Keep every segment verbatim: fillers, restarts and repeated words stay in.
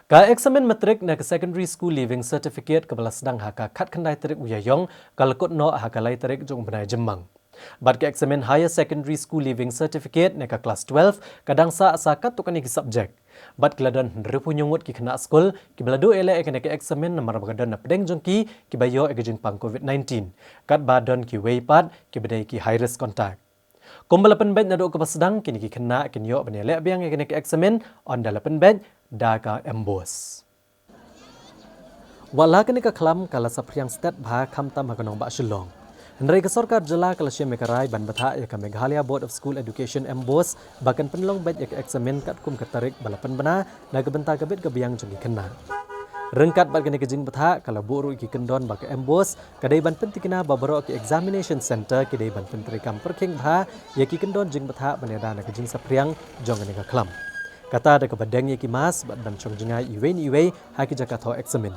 Ka eksamin matrik na ka Secondary School Leaving Certificate kaba la sdang ha ka khatkhyndai tarik u Ïaïong ka la kut noh ha ka lai tarik jong u bnai Jymmang. Bad ka eksamin Higher Secondary School Leaving Certificate na ka klas twelve ka dang sah sa katto katne ki subject. Bad ki la don hynriewphew hynñiew ngut ki khynnah skul kiba la duh ïaleh ïa kane ka eksamin namar ba ka don napdeng jong ki kiba ïoh ïa ka jingpang COVID nineteen. Katba don kiwei pat kiba dei ki high risk contact. Kumba la pynbeit naduh kaba sdang, kine ki khynnah kin ïoh ban ïaleh biang ïa kane ka eksamin ynda la pynbeit da ka MBOSE. Wat la kane ka khlam ka la saphriang stet bha khamtam ha ka nongbah Shillong, hynrei ka sorkar jylla ka la shim ïa ka rai ban bthah ïa ka Meghalaya Board of School Education, MBOSE, ba kan pynlong beit ïa ka eksamin katkum ka tarik ba la pynbna na ka bynta ka bit ka biang jong ki khynnah. Ryngkat bad kane ka jingbthah ka la buh ruh ïa ki kyndon ba ka MBOSE ka dei ban pyntikna ba baroh ki examination centre ki dei ban pyntreikam pyrkhing bha ïa ki kyndon jingbthah ban ïada na ka jingsaphriang jong kane ka khlam, kata da kaba deng ïa ki mask bad ban shong jngai iwei na iwei ha ki jaka thoh eksamin.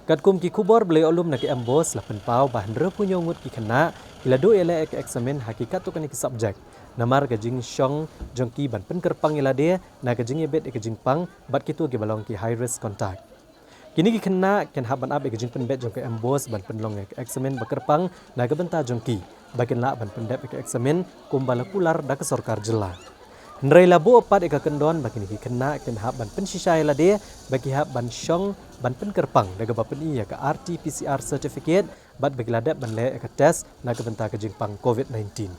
Katkum ki khubor ba la ïoh lum na ka MBOSE la pynpaw ba hynriewphew hynñiew ngut ki khynnah ki la duh ïaleh ïa ka eksamin ha ki katto katne ki subject, namar ka jingshong jong ki ban pynkyrpang ïa lade na ka jingïabit ïa ka jingpang bad kito kiba long ki high risk contact. Kine ki khynnah kin hap ban ap ïa ka jingpynbeit jong ka MBOSE ban pynlong ïa ka eksamin ba kyrpang na ka bynta jong ki ba kin lah ban pyndep ïa ka eksamin kumba la kular da ka sorkar jylla. Hynrei la buh pat ïa ka kyndon ba kine ki khynnah kin hap ban pynshisha ïa lade ba ki hap ban shong ban pynkyrpang da kaba pyni ïa ka RT-PCR certificate bad ba ki la dep ban leh ïa ka test na ka bynta ka jingpang COVID nineteen.